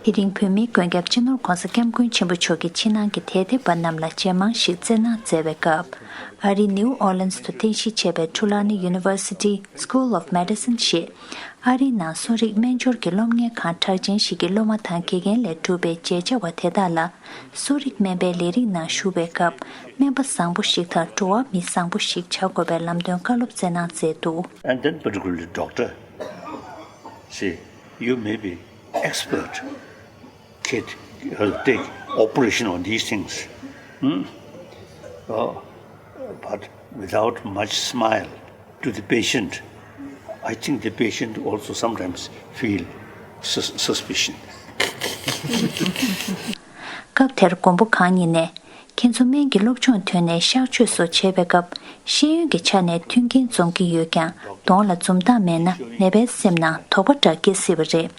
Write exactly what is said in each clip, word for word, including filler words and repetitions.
དེ་རིང་བོད་མིའི་མགོན་སྐྱབས་སྤྱི་ནོར་༧གོང་ས་༧སྐྱབས་མགོན་ཆེན་པོ་མཆོག་གིས་ཕྱི་ནང་གི་དད་ལྡན་པ་རྣམས་ལ་རྗེས་དམངས་ཤིག་བསྩལ་གནང་མཛད་པའི་སྐབས། ཨ་རིའི་ནིའུ་ཨོ་ལིན་སི་དུ་རྟེན་གཞི་བྱས་པའི་Tulane University School of Medicine ཞེས་ཨ་རིའི་ནང་གསོ་རིག་སྨན་སྦྱོར་གྱི་སློབ་གཉེར་ཁང་གྲགས་ཅན་ཞིག་གི་སློབ་མ་དང་དགེ་རྒན་ལས་གྲུབ་པའི་མཇལ་བཅར་བ་དེ་དག་ལ། གསོ་རིག་སྨན་པའི་ལས་རིགས་ནང་ཞུགས་པའི་སྐབས། སྨན་པ་བཟང་པོ་ཞིག་དང་འགྲོ་བ་མི་བཟང་པོ་ཞིག་བྱ་དགོས་པའི་ལམ་སྟོན་བཀའ་སློབ་སྩལ་གནང་མཛད་འདུག And then particularly doctor, see, you may be expert, kid, uh, take operation on these things. Hmm? Uh, but without much smile to the patient, I think the patient also sometimes feel sus- suspicion. སྐབས་དེར་མགོན་པོ་གང་ཉིད་ནས། ཁྱེད་ཚོ་སྨན་གྱི་སློབ་སྦྱོང་ཐོན་ནས་གཤགས་བཅོས་སོགས་བྱེད་པའི་སྐབས། ཤེས་ཡོན་གྱི་ཆ་ནས་མཐུན་རྐྱེན་འཛོམས་ཀྱི་ཡོད་ཀྱང་། གདོང་ལ་འཛུམ་མདངས་མེད་ན་ནད་པའི་སེམས་ནང་དོགས་པ་འདྲ་སྐྱེ་སྲིད་པ་རེད།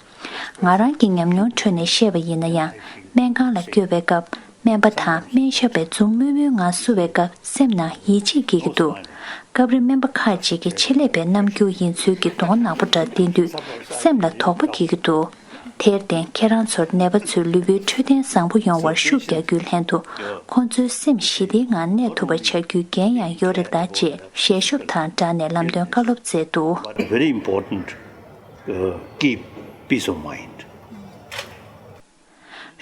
ང་རང་གི་ཉམས་མྱོང་ཁྲོད་ནས་བཤད་པ་ཡིན་ན་ཡང་། སྨན་ཁང་ལ་སྐྱོད་པའི་སྐབས། སྨན་པ་དང་སྨན་ཞབས་པས་འཛུམ་དམུལ་དམུལ་ངང་བསུ་བའི་སྐབས། སེམས་ནང་ཡིད་ཆེས་སྐྱེ་གི་འདུག་སྐབས་རེ་སྨན་པ་ཁག་ཅིག་གིས་ཆེད་ལས་པའི་རྣམ་འགྱུར་ཡིན་ཚུལ་གྱི་གདོང་ནག་པོ་འདྲ་བསྟན་དུས། སེམས་ལ་དོགས་པ་སྐྱེ་གི་འདུག་དེར་བརྟེན། ཁྱེད་རང་ཚོར་ནད་པ་ཚོའི་ལུས་པོའི་འཕྲོད་བསྟེན་བཟང་པོ་ཡོང་བར་ཤུགས་རྒྱག་རྒྱུའི་ལྷན་དུ། ཁོང་ཚོའི་སེམས་ཞི་བདེའི་ངང་གནས་ཐུབ་པ་བྱ་རྒྱུའི་འགན་ཡང་ཡོད་རེད་ད། ཅེས་ཞལ་ཤོབ་དང་སྦྲགས་ནས་ལམ་སྟོན་བཀའ་སློབ་སྩལ་འདུག Very important, uh, keep peace of mind.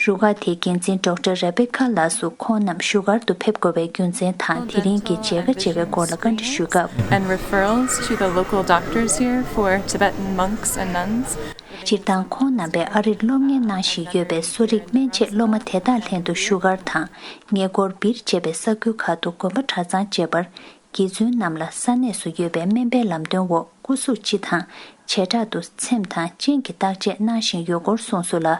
རུ་ཁག་དེའི་འགན་འཛིན་ཌོག་ཊར་རེ་བེ་ཁ་ལགས་སུ་ཁོང་རྣམས་བཞུགས་སྒར་དུ་ཕེབས་དགོས་པའི་རྒྱུ་མཚན་དང་། དེ་རིང་གི་མཇལ་ཁ་བྱེད་པའི་སྐོར་ལ་བཀའ་འདྲི་ཞུས་སྐབས། And referrals to the local doctors here for Tibetan monks and nuns. སྤྱིར་བཏང་ཁོང་རྣམ་པས་ཨ་རིར་སློབ་གཉེར་གནང་བཞིན་ཡོད་པའི་གསོ་རིག་སྨན་དཔྱད་སློབ་མ་དེ་དག་ལྷན་དུ་བཞུགས་སྒར་དང་། ཉེ་འཁོར་བིར་ཅེས་པའི་ས་ཁུལ་ཁག་ཏུ་དགོན་པ་གྲྭ་ཚང་བཅས་པར། དགེ་བཙུན་རྣམས་ལ་ས་གནས་སུ་ཡོད་པའི་སྨན་པའི་ལམ་སྟོན་འོག་སྐུ་གཟུགས་སྤྱི་དང་། བྱེ་བྲག་ཏུ་ཚེམས་དང་སྤྱན་གྱི་བརྟག་དཔྱད་གནང་བཞིན་ཡོད་སྐོར་གསུངས་སོང་ལ།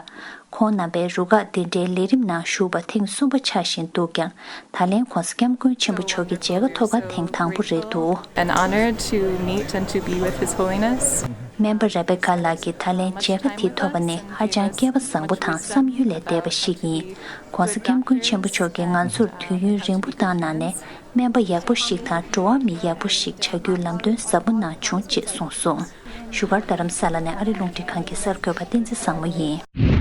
ཁོང་རྣམ་པའི་རུ་ཁག་འདི་འདྲའི་ལས་རིམ་ནང་ཞུགས་པ་ཐེངས་གསུམ་པ་ཆགས་བཞིན་འདུག་ཀྱང་། ད་ལན་༧གོང་ས་༧སྐྱབས་མགོན་ཆེན་པོ་མཆོག་གི་མཇལ་ཁ་ཐོབ་པ་ཐེངས་དང་པོ་རེད་འདུག And honored to meet and to be with His Holiness. སྨན་པ་རེ་བེ་ཁ་ལགས་ཀྱིས་ད་ལན་མཇལ་ཁ་དེ་ཐོབ་པ་ནི་ཧ་ཅང་སྐལ་པ་བཟང་པོ་དང་བསམ་ཡུལ་ལས་འདས་པ་ཞིག་ཡིན། ༧གོང་ས་༧སྐྱབས་མགོན་ཆེན་པོ་མཆོག་གིས་ང་ཚོར་དུས་ཡུན་རིང་པོ་བཏང་གནང་ནས། སྨན་པ་ཡག་པོ་ཞིག་དང་འགྲོ་བ་མི་ཡག་པོ་ཞིག་བྱ་རྒྱུའི་ལམ་སྟོན་ཟབ་པོ་གནང་བྱུང་ཅེས་གསུངས་སོང་། བཞུགས་སྒར་རྡ་རམ་ས་ལ་ནས་ཨ་རི་རླུང་འཕྲིན་ཁང་གི་གསར་འགོད་པ་བསྟན་འཛིན་བཟང་མོ་ཡིན།